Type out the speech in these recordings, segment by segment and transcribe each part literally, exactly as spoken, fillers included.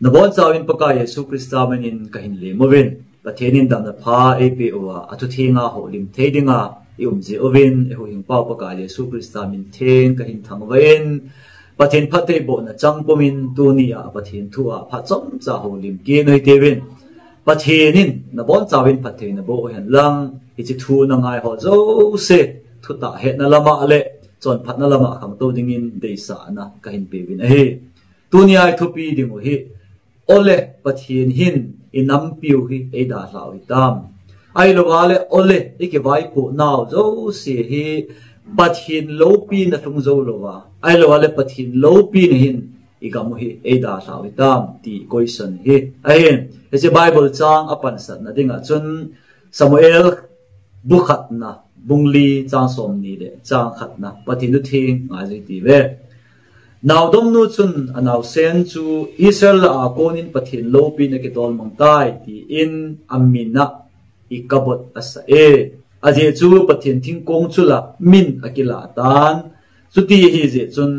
Nabonchauvin Pakai Jesu Christa minin kahin lem uvin. Pathen in damna pha eipeh uva, athu thenga houlim thei dinga i um jeh uvin, eihuhhingpau Pakai Jesu Christa min theng kahin thangvah in, Pathen phattheibohna chang pumin tunia Pathen thua phat chomcha houlim kit u hite uvin. Pathen in nabonchauvin phattheina boh uhen lang, hiche thu nangai ho jouse thutah hetna lama le chonphatna lama khangtou dingin deisahna kahin peuvin ahi. Tunia i thupi ding u hi, ole Pathen hin i nampiu hi eidalhau hitam. Ahilouva le ole i kivaipoh nau jouse hi Pathen loupina lhung jou louva, ahilouva le Pathen loupina hin i gam u hi eidalhau hitam ti question hi ahin. Hiche Bible chang apansatna dinga chun Samuel bu khatna, bung li chang somni le chang khatna, Pathen thu theng ngai jui hite uve. Naodomnu chun anaosen chu Israel lah a konin Pathen loupina kitol mang tai, tin amin a Ikabod asah e. Ajeh chu Pathen thingkong chu la min akilah tan. Chuti ahi jeh chun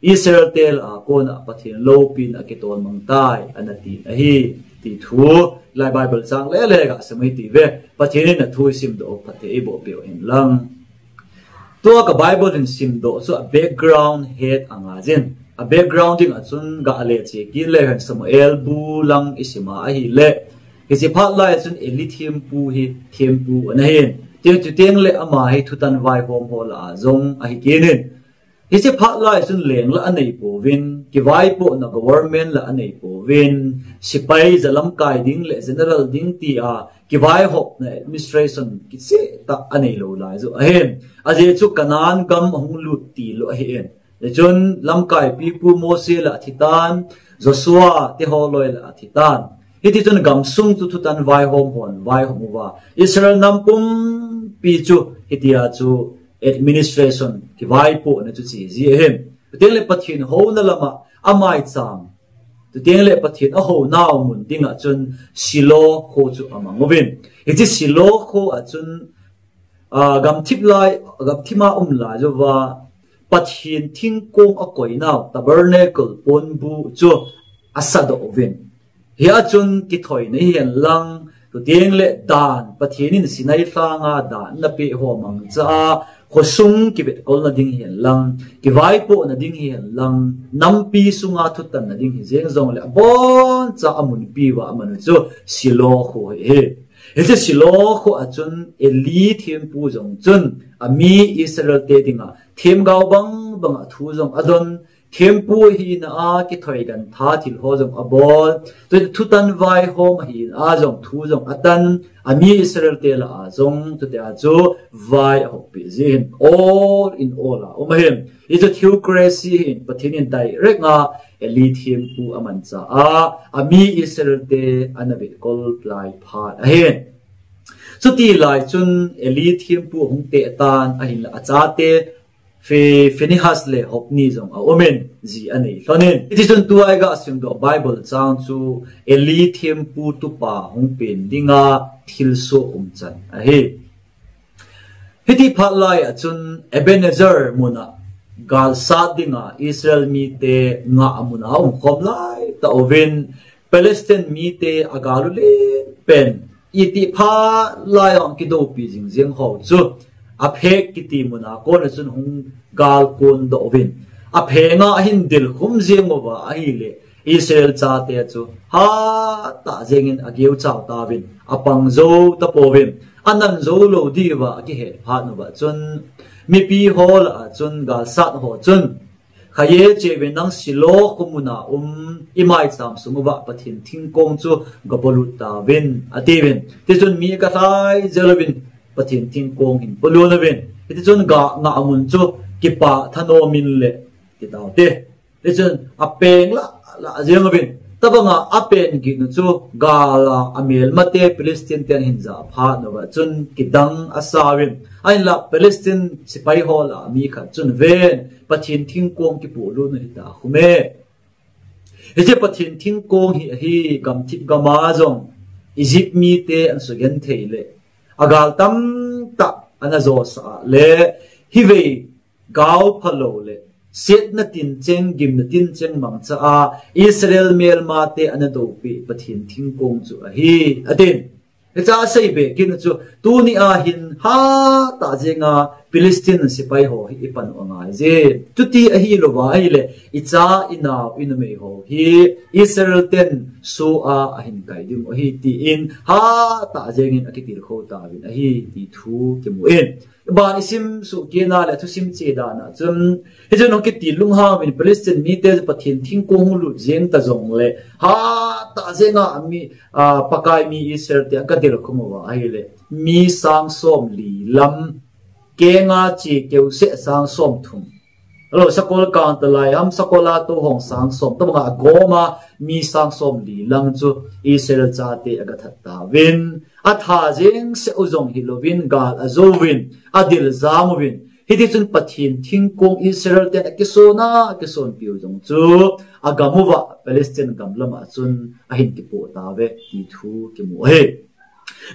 Israel te lah a kona Pathen loupina akitol mang tai, ana ti ahi, ti thu lai Bible chang lele gasim u hite uve. Pathen in athu isimdoh u phatthei eiboh peh uhen lang. Tua ka Bible in simdoh chu a background het angaijin. A background dinga chun gah le che kit leu hen Samuel bu lang isima ahile, hiche phat lai chun Eli thempu hi thempu ana hin. Tin, chuteng le ama hi thutan vaihom ho lah a jong ahi kit in. Hiche phat lai chun leng la anei pouvin, kivaipohna government la anei pouvin, sepai jalamkai ding le general ding tia kivaihopna administration kicheh tah anei lou lai joh ahin. Ajeh chu Canaan gam ahung lut tilou ahin. Hichun lamkai pipu Mose la athi tan, Joshua te ho loi la athi tan. Hiti chun gamsung chu thutan vaihom hon vaihom uva, Israel nam pumpi chu hitia chu administration kivaipohna chu che ji ahin. Chuteng le Pathen houna lama amaicham, chuteng le Pathen ahou nau mun dinga chun Shiloh kho chu amang uvin. Hiche Shiloh kho a chun, ah, gamthip lai, gamthip a um lai jouva Pathen thingkong akoi nau, tabernacle, ponbuh chu asadoh uvin. Hia chun kithoina hihen lang, chuteng le dan, Pathen in Sinai lhanga dan ana peh ho mangcha a, khosung kivetkolna ding hihen lang, kivaipohna ding hihen lang, nampi sunga thutanna ding hijeng jongle, aboncha amunpi uva aman u chu Shiloh kho hi ahi. Hiche Shiloh kho a chun Eli thempu jong chun, ami Israel te dinga themgao bang banga thu jong adon, thempu hina a kithoidan tha thil ho jong abol, chuteng thutan vaihom hina a jong thu jong atan, ami Israel te lah a jong chutia chu vai ahoppi jin, all in all a um ahin. Hichu theocracy hin, Pathen in direct a Eli thempu amancha a, ami Israel te ana vetkol lai phat ahin. Chuti lai chun Eli thempu ahung teh tan, ahinla achate Phi-, Phinehas le Hophni jong aumin, ji anei lhonin. Hiti chun tua i gasimdoh Bible chang chu Eli thempu tupa hung pen dinga thilsoh umchan ahi. Hiti phat lai a chun Ebenezer muna galsat dinga Israel mite ngah muna umkhom laitah uvin, Palestine mite agal u len pen, itih phat lai a kidoupi jingjeng ho chu Aphek kiti muna kona chun hung galkon doh uvin, Aphek a ahin dilkhum jeng uva ahile, Israel chate chu hatah jengin ageuchau tauvin, apang jou tapouvin, anan jou lou diuva akihet phat uva chun, mipi ho lah a chun galsat ho chun, Khaye cheuvin, nang Shiloh kho muna um, imaicham sung uva Pathen thingkong chu gapolut tauvin, atiuvin. Tichun mi akalhai jel uvin, Pathen thingkong hin polut uvin. Hiti chun ga ngah mun chu kipah thanom in le, ti taute. Tichun apeng lah lah jeng uvin. Tabanga apeng gihnu chu gal a amelmate Palestine ten ahin jah phat uva chun kidang asauvin. Ahinla Palestine sepai ho lah a mi khat chun, ven, Pathen thingkong kipolut u hita khu me. Hiche Pathen thingkong hi ahi, gamthip gam a jong Egypt mite ana sugenthei le, agal tamtah ana josah le, hivei gao phalou le, setna tincheng, gimna tincheng mangcha a Israel melmate ana dopi Pathen thingkong chu ahi, atin. Hicha asei be kit u chu, tuni a hin hatah jenga Philistine sepai ho hi ipan u angai je. Chuti ahilouva ahile, icha, inao, inumei ho hi Israel ten soh a ahin kai ding u ahi tin hatah jengin akitilkhou tauvin ahi ti thu kimu in. Ban isim suh kit na le thusim che dan a chun, hichun hung kiti lunghang uvin Philistine mite Pathen thingkong hung lut jeng ta jongle, hatah jenga mi, a, Pakai mi Israel te aga dil khum uva ahile, mi sang som li lang, kenga chi keu seh sang som thum. Alo, sakol kang talai ham, sakol a tou hong sang som, tabanga agoma mi sang som li lang chu Israel chate aga that tauvin, atha jeng seh u jong hilouvin, gal ajouvin, adil jang uvin. Hiti chun Pathen thingkong Israel ten akison a, akisonpiu jong chu agam uva Palestine gam lama chun ahin kipoh tauve ti thu kimu ahi.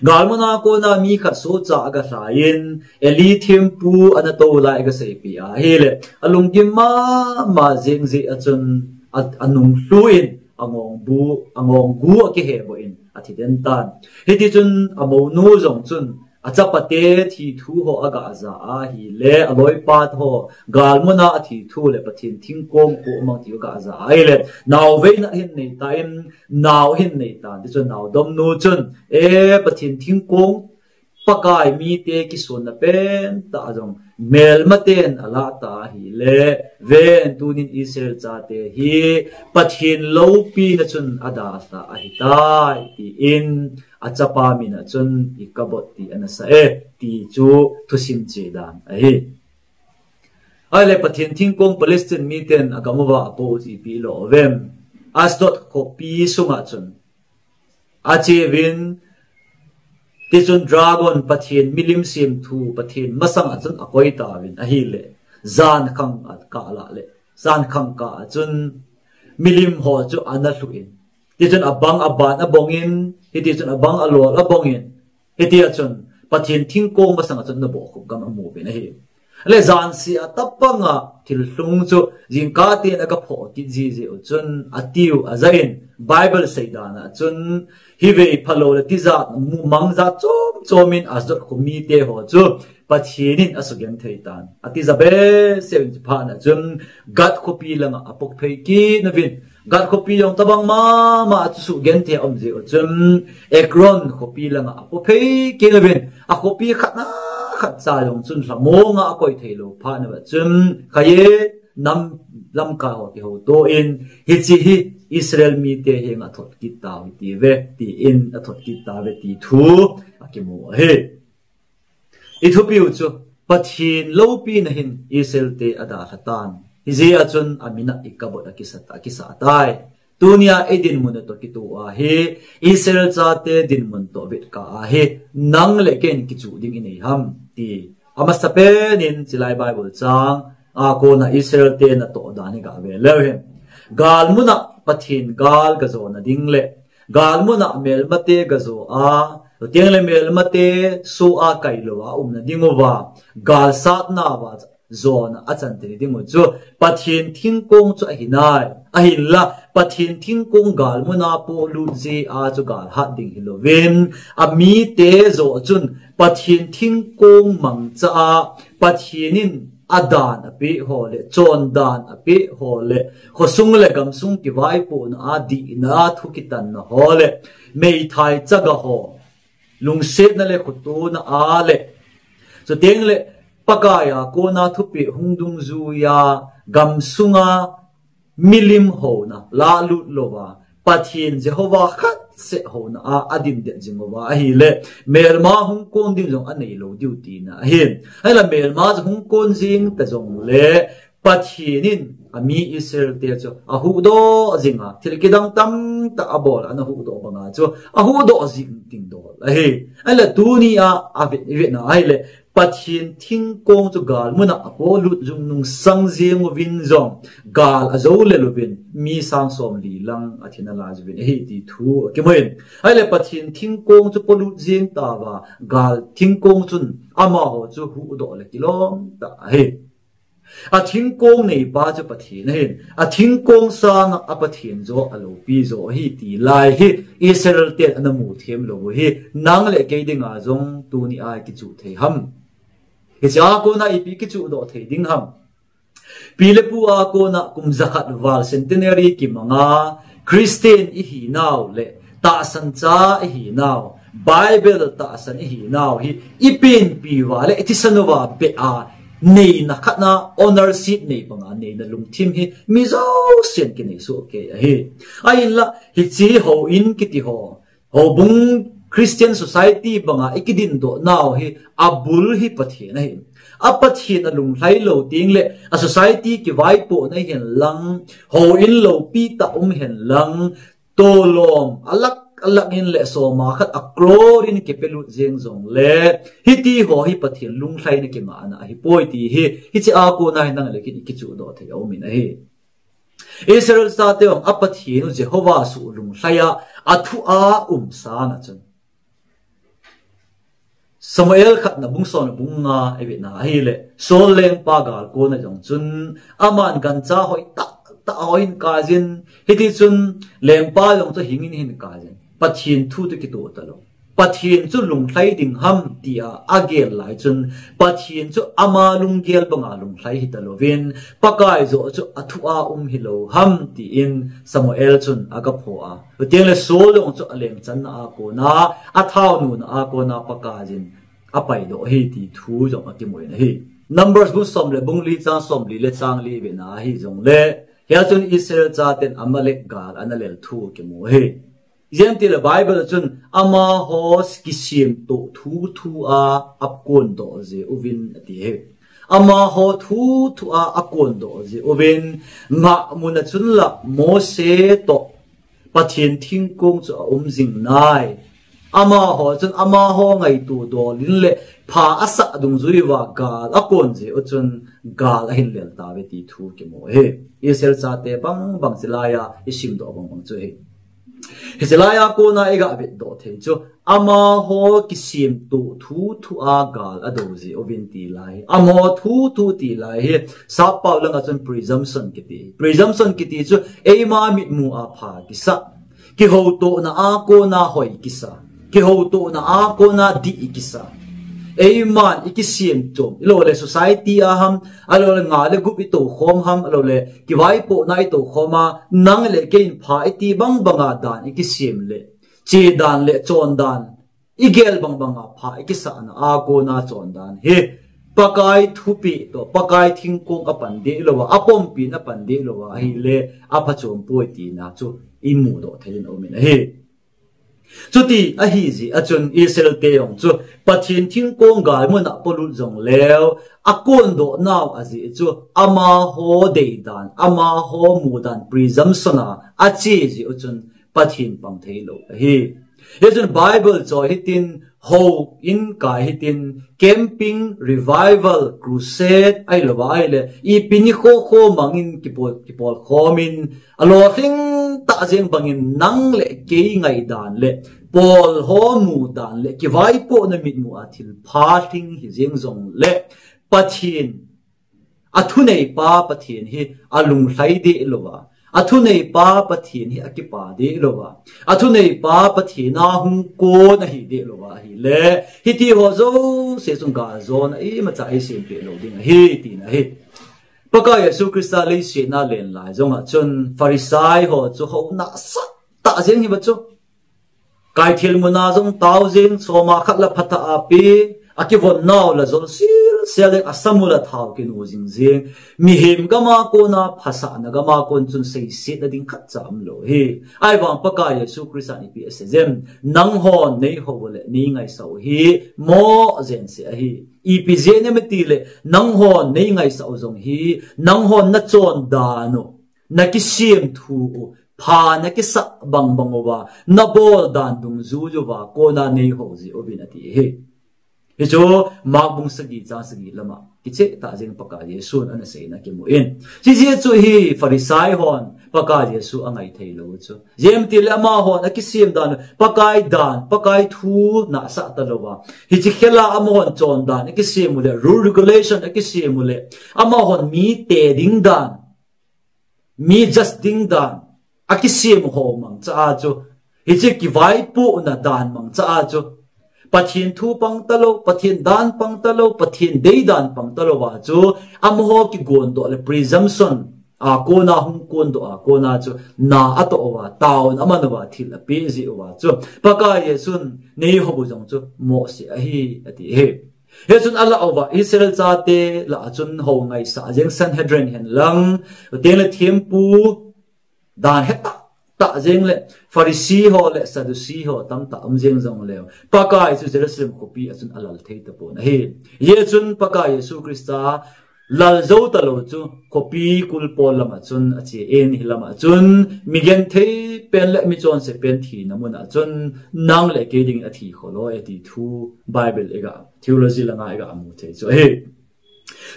Galmuna kona mi khat sohcha aga lhai in, Eli thempu ana tou lai aga seipeh ahile, alunggim mama jeng jeh a chun a, anung lhu in, angong bu, angong gu akiheboh in athi den tan. Hiti chun amonu jong chun, achapate thi thu ho aga ja ahile, aloipa ho galmuna athi thu le Pathen thingkong pu mang ti aga ja ahile, naoveina hin nei tan, nao hin nei tan. Tichun naodomnu chun, e, Pathen thingkong Pakai mite kisonna pentah jong melmaten alah ta ahile, ven tunin Israel chate hi Pathen loupina chun adalha ahitai, tin achapa min a chun Ikabod ti ana sa e, ti chu thusim che dan ahi. Ahile Pathen thingkong Palestine miten agam uva apoh u chu ipi lo vem. Asdod khopi sunga chun ache uvin, tichun dragon Pathen milim semthu Pathen masang a chun akoi tauvin ahile, jankhang a kah lah le, jankhang kah a chun milim ho chu ana lhu in, tichun abang aban abong in, hiti chun abang alol abong in, hiti a chun Pathen thingkong masang a chun nabohkhup gam amu uvin ahi. Le jansi a tapanga thilhlung chu jingkah tin aga phoh kit jiji u chun atiu aja in, Bible seidan a chun hivei phalou le tijat mu mang jat chom chom in Asdod kho mite ho chu Pathen in asugenthei tan. Atija behseh uvin chuphat na chun Gath khopi langa apoh phei kit uvin, Gath khopi jong tabang mama chu sugenthei a um jeh u chun Ekron khopi langa apoh phei kit uvin, akhopi khat na khat cha jong chun lhamong a akoi thei lou phat na uva chun, khaye nam lamkai ho kihouto in, hiche hi Israel mite henga thot kit tau hite ve, tin athot kit tauve ti thu akimu ahi. Ithupiu chu, Pathen loupina hin Israel te adalha tan. Hijeh a chun amin a Ikabod akisa, akisa tai. Tunia idinmun u toh kitoh ahi, Israel chate dinmun toh vetkah ahi, nang le kei in kichuh ding inei ham, ti. Amasapen in chulai Bible chang a kona Israel te natoh dan hi gave leu hen. Galmuna Pathen gal gajona ding le, galmuna melmate gajo a, chuteng le melmate soh a kailou a umna ding uva, galsatna uva jona achan thei ding u chu Pathen thingkong chu ahi nai. Ahinla, Pathen thingkong galmuna polut jeh a chu gal hat ding hilouvin, amite jo chun Pathen thingkong mangcha a, Pathen in adan apeh ho le, chondan apeh ho le, khosung le gamsung kivaipohna a dihna thu kitanna ho le, meithai chaga ho, lungsetna le khotona a le, chuteng le Pakai a kona thupeh hung dungjuia, gamsunga milim houna, lahlut louva, Pathen Jehovah khat seh houna a, adin det jing uva ahile, melma hung kon ding jong anei lou diu tina ahi. Ahinla melma chu hung kon jing ta jongle, Pathen in ami Israel te chu ahuhdoh jinga, thil kidang tamtah abol a, ana huhdoh banga chu ahuhdoh jing ding dol ahi. Ahinla tunia, avet, ivetna ahile, Pathen thingkong chu galmuna apolut jing nung sang jing uvin jong, gal ajo lel uvin, mi sang som li lang athi nalai uvin ahi ti thu akimu in. Ahile Pathen thingkong chu polut jing tauva, gal thingkong chun amaho chu huhdoh le kilom tah ahi. A thingkong neipa chu Pathen ahin, a thingkong sanga a Pathen jo a lopi jo ahi ti lai hi Israel ten ana mu them lou u hi, nang le kei dinga jong tuni a kichu thei ham? Hiche a kona ipi kichu doh thei ding ham? Pi le pu a kona kum jakhat val centenary kimanga Christian ihinau le tahsan cha ihinau, Bible tahsan ihinau hi i penpi uva le i thisan uva beh a neina khatna, honor seat nei banga neina lungthim hi mi jousen kinei soh kei ahi. Ahinla hiche houin kiti ho, houbung Christian society banga i kidindoh nau hi a bul hi Pathen ahi. A Pathen a lunglhai lou teng le a society kivaipoh na hen lang, houin lopi tah um hen lang, tolom a lakh a lakh in le soma khat a crore in kipelut jeng jong le, hiti ho hi Pathen lunglhaina kingahna ahi poi ti hi, hiche a kona hi nang le kei in i kichu doh thei a um in ahi. Israel chate jong a Pathen u Jehovah suh lunglhai a, a thu a um sanga chun, Samuel khatna bung som le bung nga i vet na ahile, Saul lengpa gal kona jong chun, aman gancha hoi tah tah hoi in kai jin, hiti chun lengpa jong chu hing in hin kai jin. Pathen thu toh kitoh talou. Pathen chu lunglhai ding ham tia a gel lai chun, Pathen chu ama lunggel banga lunglhai hita louvin, Pakai jo chu a thu a um hilou ham tiin Samuel chun aga pho a. Chuteng le Saul jong chu a lengchanna a kona, a thaonuna a kona Pakai jin a paidoh ahi ti thu jong a kimu in ahi. Numbers bung som le bung li chang som li le chang li i vet na ahi jong le, hia chun Israel chaten Amalek gal ana lel thu kimu ahi. Ijeh inem itile Bible a chun amaho kisemtoh thu thu a a kondoh jeh uvin ati ahi. Amaho thu thu a a kondoh jeh uvin, ngahmun a chun la Mose toh Pathen thingkong chu a um jing nai. Amaho chun amaho ngaito dol in le pha a sah dungjui uva gal a kon jeh u chun gal ahin lel tauve ti thu kimu ahi. Israel chate bang bang chilai a i simdoh bang bang chu ahi. Hiche lai a kona i ga vetdoh thei chu, amaho kisemtoh thu thu a gal a do jeh uvin ti lai. Amaho thu thu ti lai hi, sappao langa chun presumption kiti. Presumption kiti chu eima mitmu a pha kisa, kihoutohna a kona hoi kisa, kihoutohna a kona dih kisa. Eiman i kisem chom, ahilou le society a ham, ahilou le nga le gup i tou khom ham, ahilou le kivaipohna i tou khom a, nang le kei in pha i ti bang banga dan i kisem le, che dan le chon dan i gel bang banga pha i kisahna a kona chon dan hi, Pakai thupeh toh, Pakai thingkong a pan deh louva, a pompi in a pan deh louva ahile, a phachom poi tina chu i mudoh thei in a um in ahi. Chuti ahi jeh a chun Israel te jong chu Pathen thingkong gal mun a polut jong leu, a kondoh nau ajeh chu amaho deidan, amaho mudan presumption a a che jeh u chun Pathen pang thei lou ahi. Hichun Bible choi hitin, houin kai hitin, camping, revival, crusade, ahilouva ahile, ipi nikho kho mangin kipol, kipol khom in, alolhing tah jeng bangin nang le kei ngaidan le, pawl ho mudan le, kivaipohna mitmu a thilpha lhing hi jeng jong le, Pathen, a thuneipa Pathen hi a lunglhai deh louva, a thuneipa Pathen hi a kipa deh louva, a thuneipa Pathen a hung kon ahi deh louva ahile, hiti ho jouse chun galjona imacha eisem peh lou ding ahi tina ahi. Pakai Jesu Christa leiset a alen lai jong a chun Pharisai ho chu hou nahsah tah jeng hi uva chu. Kaithil mun a jong tao jeng, soma khat la phatah a pe, a kivon nau la jol sil sil jeng, a samul a thao kinu jing jeng. Mihem gam a kona, phasahna gam a kon chun seisetna ding khatcha umlou ahi. Ahivang Pakai Jesu Christa in ipi asei em? Nanghon nei hou u le nei ngaisah u hi mo jeng se ahi. Ipi jeh inem itile, nanghon nei ngaisah u jong hi, nanghon na chon dan u, na kisem thu u, pha na kisah bang bang uva, na bol dan dungjui uva kona nei hou jeh uvin ati ahi. Hichu Mark bung sagi chang sagi lama kicheh tah jeng Pakai Jesun ana seina kimu in. Hiche jeh chu hi Pharisai hon Pakai Jesu angai thei lou chu. Jem ti le amahon akisem dan, Pakai dan, Pakai thu nasah talou va. Hiche khela amahon chon dan akisem u le, rule regulation akisem u le, amahon mi te ding dan, mi just ding dan akisem ho mangcha a chu, hiche kivaipohna dan mangcha a chu, Pathen thu pang talou, Pathen dan pang talou, Pathen dei dan pang talou va chu, amaho kigon doh le presumption a kona hung kon doh a kona chu, na atoh uva, taona aman uva, thil apeh jeh uva chu, Pakai Jesun, nei hou u jong chu mohseh ahi, ati hi. Hichun alah uva, Israel chate lah a chun hou ngaisah jeng Sanhedrin hen lang, teng le thempu dan hetah tah jeng le Pharisee ho le Sadducee ho tamtah um jeng jong le, Pakai chu Jerusalem khopi a chun alal thei tapon ahi. Hichun Pakai Jesu Christa lal jou talou chu, khopi kulpol lam a chun ache in, hilam a chun, mi genthei pen le mi chonse pen thina mun a chun, nang le kei ding athi kholoi ati thu Bible iga, theology langa iga mu thei chu ahi.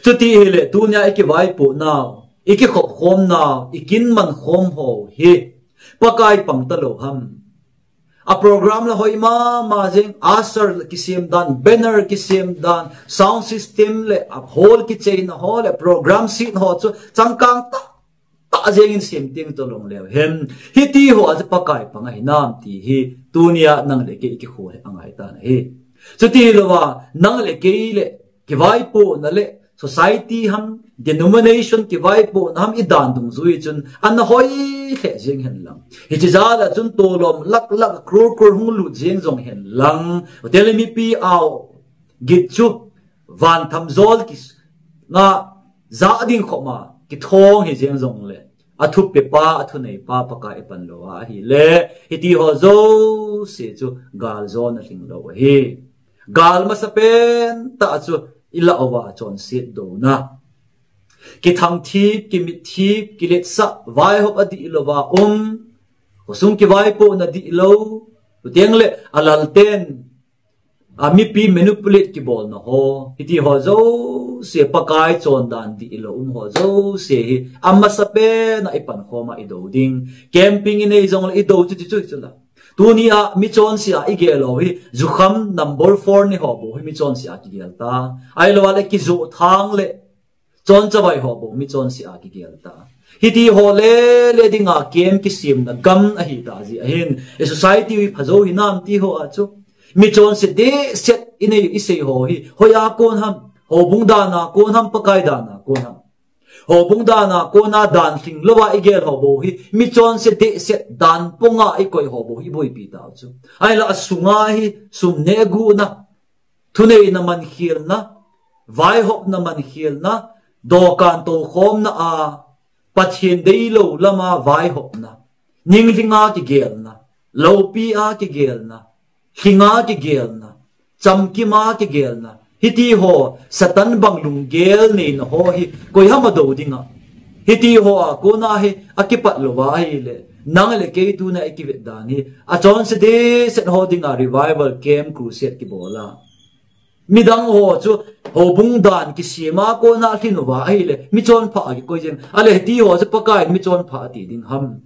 Chuti hile, tunia ikivaipoh nau, ikikhop khom nau, ikin man khom ho hi, Pakai pang talou ham? A program la hoi mama jeng, usher kisem dan, banner kisem dan, sound system le, a hall kicheina ho le, program seat ho chu, changkang tah tah jeng in sem teng chu long leu hen. Hiti ho a chu Pakai pang ahi nam ti hi, tunia nang le kei kikhu le angai tan ahi. Chuti louva, nang le kei le, kivaipohna le, society ham, denomination kivaipohna ham, i dan dungjui chun, ana hoi lheh jeng hen lang. Hiche jal a chun tolom lak lak, crore crore hung lut jeng jong hen lang. Hotel mipi ao git chu, van tham jol ki nga ja ding khop ma, kithong hi jeng jong le, athupi pa, athunei pa, Pakai i pan lou ahi le, hiti ho jouse chu, gal jona lhing lou ahi. Gal masapen tah chu, ilah uva chonset douna. Kithang thip, kimit thip, kiletsah, vaihop adih louva um, khosung kivaipohna dih lou, chuteng le alal ten, a mipi manipulate kibolna ho, hiti ho jouse, Pakai chondan dih lou um ho jouse hi, amasapen a i pankhom a i dou ding. Camping i nei jong le i dou chu, chu, chu, chu la. Tunia michonse a i gel u hi, jukham number four ni ho bou hi michonse a kigel ta. Ahilou le kijoh thang le chon chavai ho bou michonse a kigel ta. Hiti ho le le dinga camp kisemna gam ahi ta jeh ahin. I society u hi phajou hinam ti ho a chu, michonse dehset i nei i sei ho hi, hoiya kon ham? Houbung dana kon ham, Pakai dana kon ham? Houbung dana kona dan lhing louva i gel ho bou hi, michonse dehset dan ponga i koi ho bou hi boipi tau chu. Ahilou le asunga hi sum nehguhna, thuneina mankhelna, vaihopna mankhelna, dokan toukhomna a, Pathen deilou lama vaihopna, ninglhinga kigelna, loupi a kigelna, lhinga kigelna, chamkima kigelna, hiti ho, Satan bang lunggel neina ho hi, koi ham adou dinga? Hiti ho a kona hi, akipat louva ahile, nang le kei tuna i kivet dan hi, achonse dehset ho dinga revival camp, crusade kibol a. Midang ho chu, houbung dan kisema kona lhin uva ahile, michonpha a kikoi jeng. Ale hiti ho chu Pakai in michonpha ati ding ham?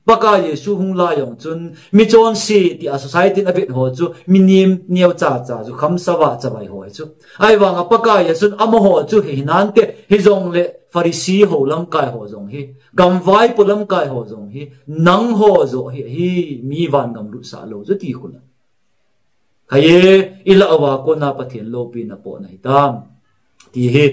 Pakai Jesu hung lai jong chun, michonse tia society in avet ho chu, mi nem neo cha cha chu, khamsava chavai ho hi chu. Ahivanga Pakai Jesun amaho chu hinan te, hijongle Pharisee ho lamkai ho jong hi, gamvaipo lamkai ho jong hi, nangho joh hi, hi mi vangam lutsah lou chu ti khun a. Haiye, ilah uva kona Pathen loupina pohna hitam, ti hi,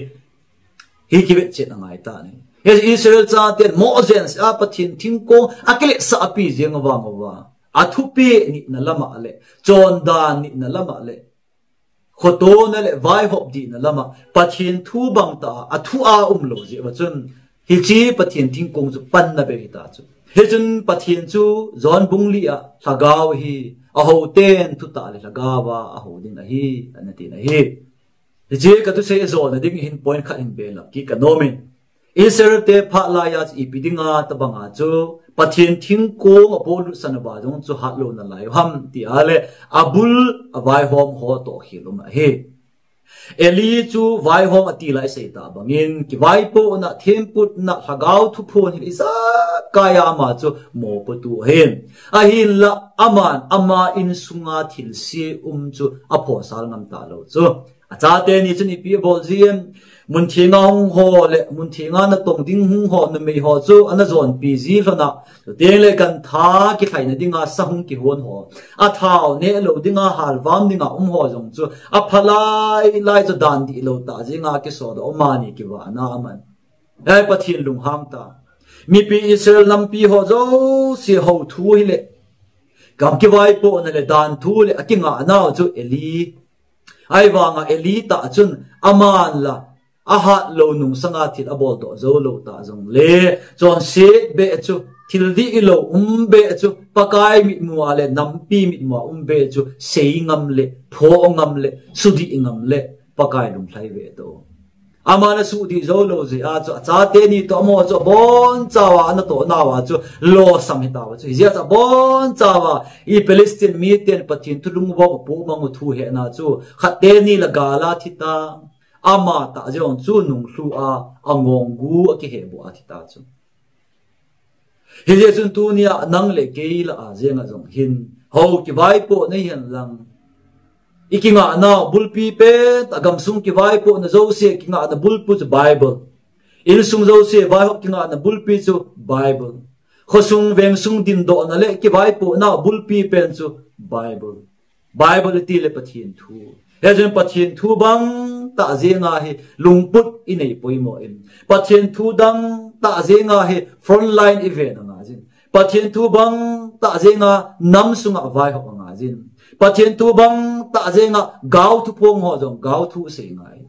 hi kivetchet angai tan ahi. Hi Israel chaten moh jeng seh a Pathen thingkong akiletsah api jeng vang uva, athupeh nihna lama le, chondan nihna lama le, khotona le vaihop dihna lama, Pathen thu bang tah a thu a umlou jeh uva chun, hiche Pathen thingkong chu panna beh hita chu. Hichun Pathen chu John bung li a lhagao ahi, ahou ten thutah le lhagao a ahou ding ahi, ana tin ahi. Hiche kathusei ajona ding hin point khat hin belap kit kanom in. Israel te phat laiya chu ipi dinga tobanga chu Pathen thingkong apolut san uva jong chu hatlouna lai u ham tia le, abul avaihom ho toh khel um ahi. Eli chu vaihom ati lai sei ta bangin, kivaipohna, themputna, lhagao thuphon hi ijakai a ama chu mopotu ahin. Ahinla aman ama insunga thilse um chu aphosal ngam talou chu. Achate ni chun ipi abol jiem, mun thenga hung ho le, mun thenga natong ding hung ho, numei ho chu ana jonpi ji lhon a, chuteng le gantha kilhaina dinga sa hung kihon ho, athao neh lou dinga halvam dinga um ho jong chu apha lai lai chu dan dihlou tah jenga kisodoh, amani kivana aman. Ei, Pathen lunghang ta. Mipi Israel nampi ho jouse hou thu hile, gam kivaipohna le dan thu le akingah nau chu Eli. Ahivanga Eli tah chun aman la ahat lou nungsanga thil aboldoh jou lou tah jongle, chonset beh chu, thil dihlou um beh chu, Pakai mitmua le nampi mitmua um beh chu sei ngam le, pho ngam le, sudih ngam le, Pakai lunglhai ve to. Aman asudih jou lou jeh a chu achate ni toh amaho chu abonchauva ana toh nauva chu losam hita uva chu. Hijeh a chu abonchauva i Palestine miten Pathen thu lungvong apoh mang u thu hena chu khat teni la gal a thi ta. Ama tah jong chu nunglhu a, angonggu a kihehboh a thi ta chu. Hijeh chun tunia nang le kei lah a jenga jong hin, hou kivaipoh nahi hen lang, i kingah nau bulpi pen, agamsung kivaipohna jouse kingahna bulpi chu Bible. Insung jouse vaihop kingahna bulpi chu Bible. Khosung vengsung dindohna le kivaipohna bulpi pen chu Bible. Bible iti le Pathen thu. Hijeh chun Pathen thu bang tah jenga hi lungput inei poimo in, Pathen thu dang tah jenga hi frontline iven anga jin, Pathen thu bang tah jenga nam sunga vaihop anga jin, Pathen thu bang tah jenga gao thuphong ho jong gao thu sei ngai.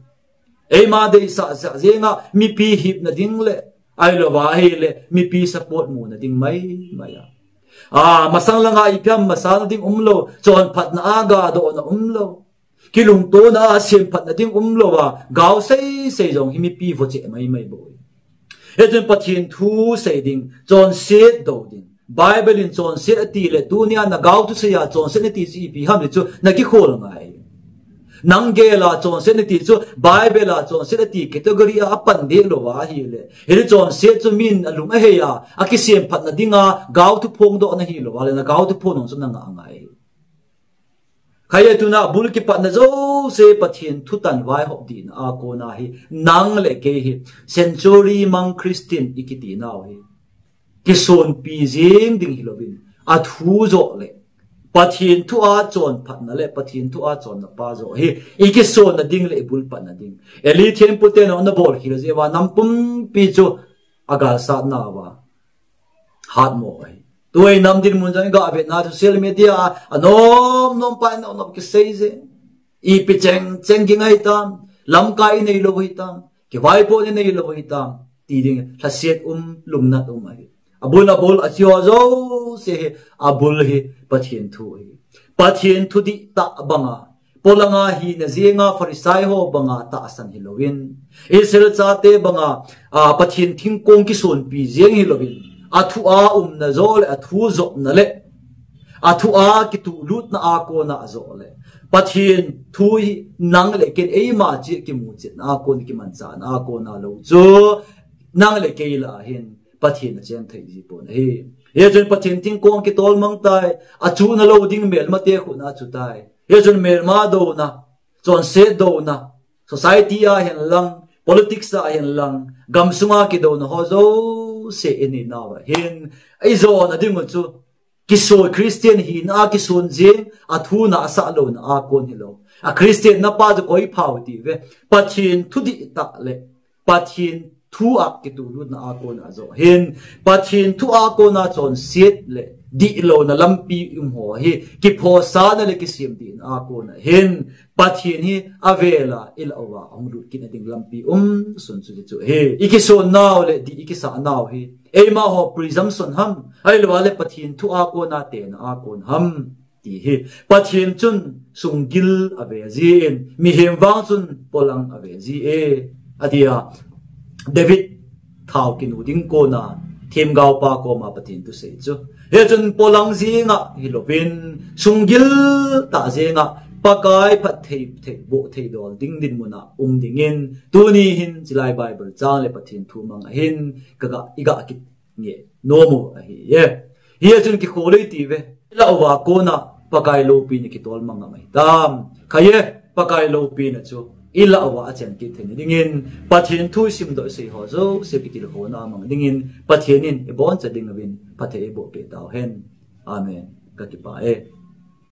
Eima deisah sah jenga mipi hipna ding le, ahilouva ahile mipi support muna ding maimai a. A, masang langa ipi ham masana ding umlou, chonphatna a gadohna umlou, kilungtona a semphatna ding umlouva gao seisei jong hi mipi vocheh maimai bou. Hijeh chun Pathen thu sei ding, chonset dou ding. Bible in chonset ati le, tunia na gao thusei a chonset nati chu ipi ham ti chu nakikhol ngai. Nang gel a chonset nati chu Bible a chonset ati category a apan deh louva ahile, hiti chonset chu min alung ahei a, akisemphatna dinga gao thuphong dohna hilouva le, na gao thuphong nung chu nangah ngai. Khaia tuna bul kipatna jouse Pathen thu tan vaihop dihna a kona hi nang le kei hi century mang Christian ikiti nau hi kisonpi jeng ding hilouvin, athu joh le Pathen thu a chonphatna le Pathen thu a chonna pa joh hi ikisonna ding le ibul patna ding. Eli thempu teni ana bol khel jeh uva nam pumpi chu agalsat nauva hatmo ahi. Tua hi nam dinmun jong iga vetna social media a anom nom pa in anom kisei jeng. Ipi cheng cheng kingai tam, lamkai inei lou hitam, kivaipoh inei lou hitam ti ding, lhaset um, lungnat um ahi. Abul abul athi ho jouse hi, abul hi Pathen thu ahi. Pathen thu dihtah banga, polanga hina jenga Pharisai ho banga tahsan hilouvin, Israel chate banga, a, Pathen thingkong kisonpi jeng hilouvin, athu a umna joh le athu jopna le athu a kituhlutna a kona ajoh le, Pathen thu hi nang le ken eima cheh kimuchetna a kon, kimanchahna a kona lou chu nang le kei lah a hin Pathen acheng thei ji pon ahi. Hijeh chun Pathen thingkong kitol mang tai, achuhna lou ding melmate khut a achu tai. Hijeh chun melma douna, chonset douna, society a hen lang, politics a hen lang, gamsunga kidouna ho jouse inei nauva hin, ijona ding u chu, kiso Christian hina a kison jeng, athu na asah louna a kon hilou. A Christian na pa chu koi pha u ti ve. Pathen thu dihtah le Pathen thu a kituhlutna a kona ajoh hin, Pathen thu a kona chonset le dihlouna lampi um ho hi kiphosahna le kisemdihna a kona hin, Pathen hi avela ilah uva ahung lut kit na ding lampi umsun chu, chu hi ikison nau le dih ikisah nau hi, eima ho presumption ham, ahilouva le Pathen thu a kona tena a kon ham ti hi, Pathen chun sunggil ave jin, mihem vang chun polang ave ji e, atia David thao kinu ding kona themgao pa koma Pathen thusei chu. Hijeh chun polang jenga hilouvin, sunggil tah jenga Pakai phatthei, thei, boh thei dol ding dinmun a um dingin, tuni hin, chilai Bible chang le Pathen thu mang ahin, ka ga, i ga kit nge, nom u ahi e. Hia chun kikhol u hite ve. I lah uva kona, Pakai loupina kitol mang ngam ahi tam. Kha e, Pakai loupina chu, i lah uva achen kit thei na dingin, Pathen thu simdoh sei ho jouse kitilkhouna mang dingin, Pathen in i boncha ding uvin, phatthei eiboh peh tau hen. Amen. Ka kipah e.